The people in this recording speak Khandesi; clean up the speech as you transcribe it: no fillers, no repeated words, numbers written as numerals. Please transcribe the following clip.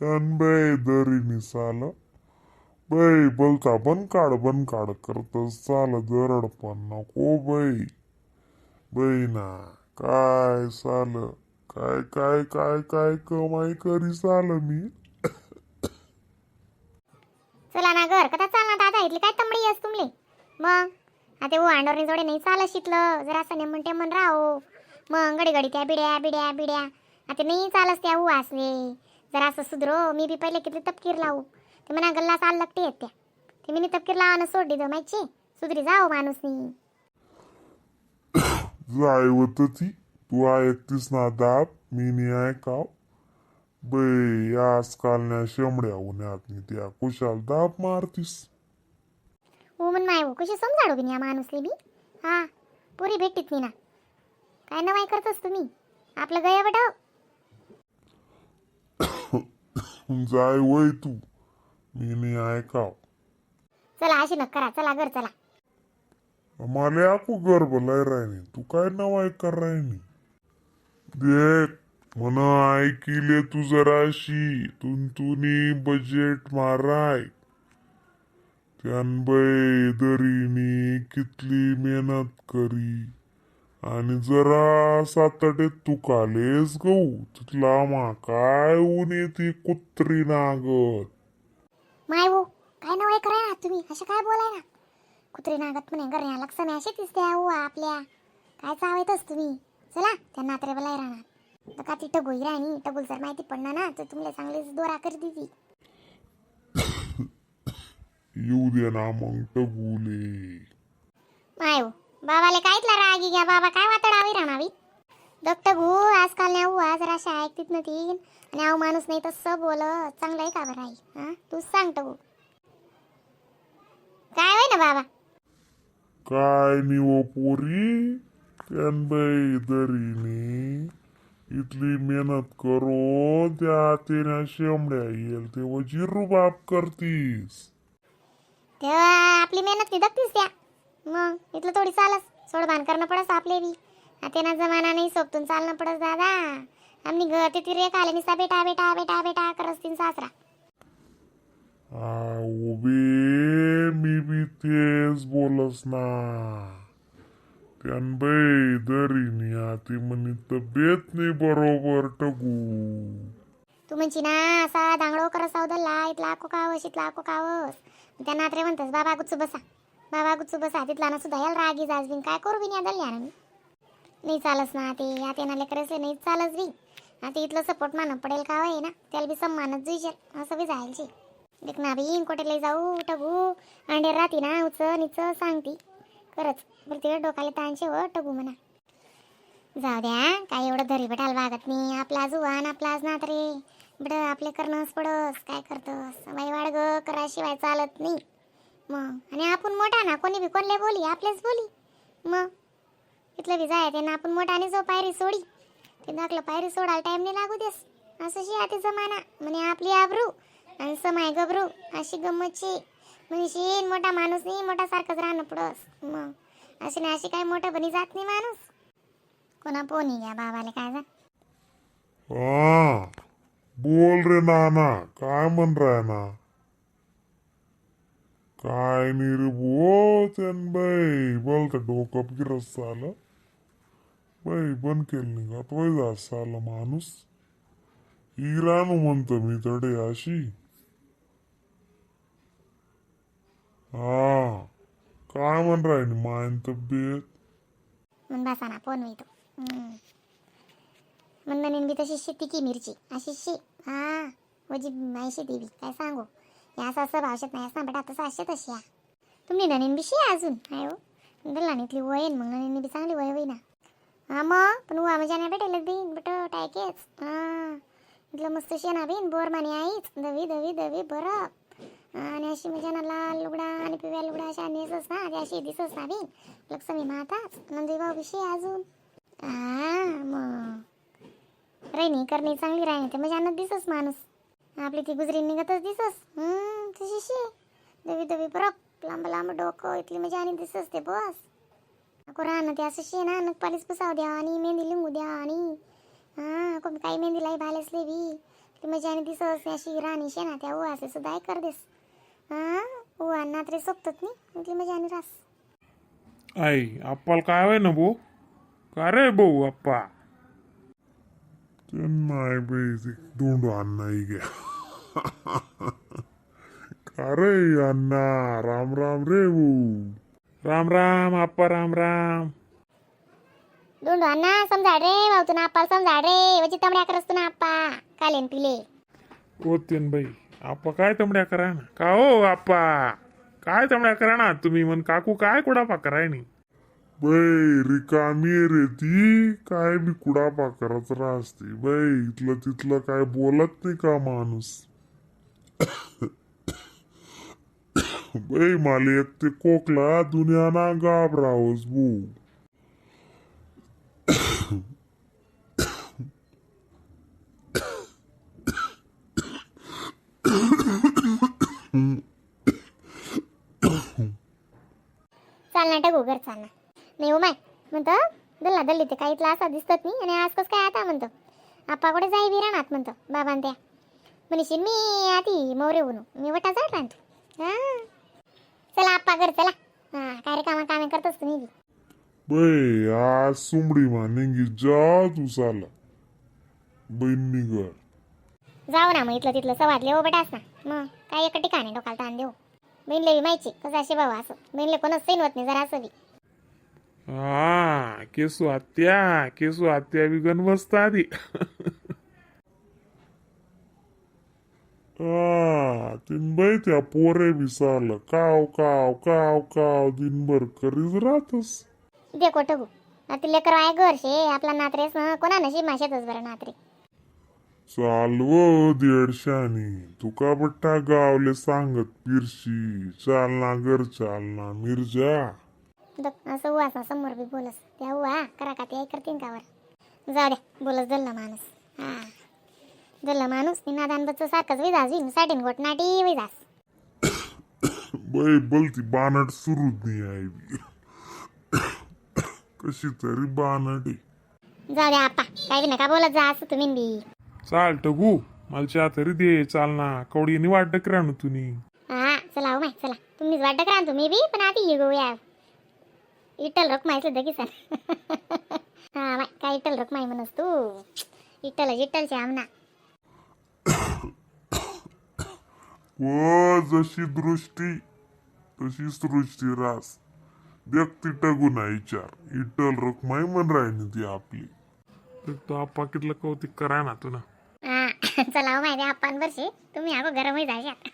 त्यान बाई दरीनी साल बाई बोलता बन काढ बन काढ करतस चाल दरड पण नको बाई. बाई ना काय साल काय काय काय काय कमाई करी साल मी. चला ना घर कथा चाल ना दादा, इथली काय तंबडी आहेस तुमले? मग आता ओ अंडोरनी जोडे नाही चाल शितलं जरा नेमन टेमन राहो. मग घडी घडी त्या बिड्या बिड्या बिड्या आता नाही चालस त्या ऊ असले. जरा असं सुधरो. मी बी पहिले किती तपकीर लावू ते म्हणा गल्ला चाल लागते आहेत त्या ते मी तपकीर लावानं सोडली दो माहिती सुधरी जाओ माणूसनी. जाय होत ती तू ऐकतीस ना दाब मी नाही ऐकाव बाई. आजकालच्या शेंबड्या उन्हात नी त्या कुशाल दाब मारतीस. हो म्हण माय हो कशी समजाडो बिन या माणूसले बी. हा पुरी भेटीत नाही ना काय नवाय करतोस तुम्ही आपलं गया बटाव. जाय वय तू, मी नाही ऐकाव. चला अशी नक करा, चला घर चला. मला आकू गर्भ लय राहिनी, तू काय नवाय कर राहिनी? देख म्हण ऐकिले तू जराशी तुंतुनी बजेट माराय. त्यान बै दरीनी कितली मेहनत करी आणि जरा सातडे तुकालेच गहू तिथला मा काय ऊन येते कुत्री नागत. माय हो काय नवाय कराय ना तुम्ही, अशा काय बोलाय ना? कुत्री नागत म्हणे घरी लक्ष अशी दिसते हो आपल्या काय चावायतच तुम्ही. चला त्या नात्रे बोलाय राहणार तर का ती टगोई राणी टगुल जर माहिती पडणार ना तर तुम्हाला चांगलीच दोरा कर ती. येऊ दे ना मग टगुले. माय हो बाबाले कायतला रागी घ्या बाबा काय वातडावी राहणावी दग टगू. आजकाल नाही हो जरा अशा ऐकतीत ना तीन आणि अहो माणूस नाही तसं बोल चांगलं आहे का बरं आई? हा तूच सांग टगू, काय होय ना बाबा? काय नि ओ पोरी, त्यान बाई दरीनी इथली मेहनत करो त्या तेन्या शेंबड्या येईल तेव्हा जिरू बाप करतीस. तेव्हा आपली मेहनत नाही दगतीस त्या मग इथलं थोडी चालस सोडभान करणं पडस आपले बी. आता ना जमाना नाही सोबतून चालणं पडस दादा. आम्ही घर ते तिरे आले निसा बेटा बेटा बेटा बेटा करस तीन सासरा. आओ बे, मी बी तेच बोलस ना. त्यान बाई दरीनी आती म्हणी तब्येत नाही बरोबर टगू. तू म्हणची ना असा दांगडो करस दल्ला इथला आको कावस इथला आको कावस. त्या नात्रे म्हणतस बाबा गुच्चू बसा बाबा गुच्चू बसा. तिथला ना सुद्धा याला रागी जास बिन काय करू बिन या दल्ल्यानं मी नाही चालस ना ते आता ना लेकरसले नाही चालस बी. आता इथलं सपोर्ट मान पडेल का आहे ना त्याला बी सम्मानच जुईशेल असं बी जायची. देख ना बी कोठे लई जाऊ टगू अंडेर राहती ना उच निच सांगती खरंच बरं तिकडे डोकाले ताणशे व टगू म्हणा. जाऊ द्या काय एवढं धरी बटाल वागत नाही. आपला जुवान आपलाच ना रे बड आपले करणंच पडस काय करतोस बाई वाड ग कराशिवाय चालत नाही मग. आणि आपण मोठा ना कोणी बी कोणले बोली आपलेच बोली मग इथलं बी जाय ते ना आपण मोठा जो पायरी सोडी ते दाखलं पायरी सोडायला टाईम नाही लागू देस. असं शी आता जमाना म्हणे आपली आबरू आणि समाय गबरू अशी गंमतची म्हणजे शीन मोठा माणूस नाही मोठा सारखंच राहणं पडस मग. अशी ना अशी काय मोठं बनी जात नाही माणूस. कोणा पोनी घ्या बाबाले काय जा. हा बोल रे नाना, काय म्हण राय ना? काय नाही रे बो, त्यान बाई बोलता डोकं गिरस झालं बाई बंद केलं नाही का तोय जास आलं माणूस इराणू म्हणतो मी तडे अशी. हा काय म्हण राहिली मायन तब्येत? म्हणून बसा ना फोन होई तो. म्हणून बी तशी शेती की मिरची अशी शी हा वजी माई शेती बी काय सांगू या असं असं भावशत नाही असं बेटा तसं असे तशी या तुम्ही ननीन बी शी अजून हाय हो दल्लानीतली वय आहे न मग ननीन बी चांगली वय होई ना. हा मग पण उवा मजा नाही भेटेल बीन बट टायकेच हा इथलं मस्त शेणा बीन बोर मानी आईच दवी दवी दवी बरं आणि अशी मजा ना लाल लुगडा आणि पिवळ्या लुगडा अशा नेसस ना ते अशी दिसस ना बीन लक्ष्मी माताच नंदी भाऊ विषय अजून हा मग राहिनी करणी चांगली राहिनी ते म्हणजे आणत दिसस माणूस आपली ती गुजरी निघतच दिसस. तशी शी दवी दवी बरप लांब लांब डोकं इथली म्हणजे आणि दिसस ते बस नको राहणं ते असं शे ना नक पालीस पुसाव द्या आणि मेहंदी लिंगू द्या आणि हा कोण काही मेहंदी लाई भालेसले बी ती मजाने दिसस अशी राणी शे ना त्या उवासे सुद्धा कर देस. हा, उवा नात्रे सोपतत नाही, ती मजाने रास. आई, आप्पाला काय होय ना भाऊ? का रे भाऊ आप्पा? ते नाही बाई, ते दोंडू अण्णा घ्या. का रे अण्णा, राम राम रे भाऊ. राम राम आप्पा, राम राम. दोंडू अण्णा, समजा रे भाऊ, तू ना आप्पाला समजा रे. वची तमड्या करस तू ना आप्पा कालेन पिले. होते बाई आप्पा, काय तमड्या करा ना का हो आप्पा? काय तमड्या करा ना तुम्ही? मन काकू काय कुडापा कराय नी बाई, रिकामी रे ती. काय बी कुडापा करत राहते बाई. इथलं तिथलं काय बोलत नाही का माणूस बाई. मला एक ते कोकला दुनिया ना घाबरावस बू. चाल ना टाकू घर, चाल ना. नाही हो माय, म्हणतं दल्ला दल्ली ते काही इथला असा दिसत नाही आणि आज कसं काय आता म्हणतो आप्पा कुठे जाई विराणात म्हणतो बाबां त्या म्हणशील मी आधी मोरे बनू मी वटा जात राहतो. हां, चला आप्पा घर चला. हां, काय रे कामा कामे करतोस तुम्ही बी. बाई, आज सुमडी मानेंगी जा तू साला बहिणी घर. जाऊ ना मग, इथलं तिथलं सवादले हो बटास ना मग काय एका ठिकाणी डोकाला ताण देऊ. बहिणले बी माहिती कसं असे भाऊ, असं बहिणले कोणच सैन होत नाही जरा असं बी. हा, केसू आत्या, केसू आत्या बी गण बसता आधी. बाई, त्या पोरे बी साल काव काव काव काव दिनभर करीत राहतस. देखो टगू, आता लेकर आहे घर शे आपला नात्रेस ना कोणा नशीब माशेतच बरं नात्रे. चालव दीडशानी, तुका बट्टा गावले सांगत पिरशी. चाल ना घर, चाल ना मिरजा. दक असं उवास ना समोर बी बोलस त्या उवा करा का ते करतीन का वर. जाऊ द्या, बोलस दल्ला माणूस. हा, दल्ला माणूस नी नादान बच्च सारखंच विदास विन साठीन गोट नाटी विदास. बाई, बोलती बानट सुरूच नाही आहे बी. कशी तरी बानट आहे. जाऊ द्या आप्पा, काय बी नका बोलत जा असं तुम्ही बी. चाल टगू, मला चहा तरी दे. चाल ना, कवडी नि वाट डकराणू तुम्ही. हा, चला हो माय, चला. तुम्हीच वाट करा तुम्ही बी, पण आधी ये या इटल रखमाई सुद्धा किसन. हा माय, काय इटल रखमाई म्हणस तू? इटल इटलचे आमना. व जशी दृष्टी तशी सृष्टी रास. व्यक्ती टगू ना विचार, इटल रखमाई म्हण राहिनी ती आपली. तो आप्पा कितलं कौतिक करा ना तुला. हा, चला हो माय, द्या आप्पान बरशी तुम्ही अगो गरम होई जाशात.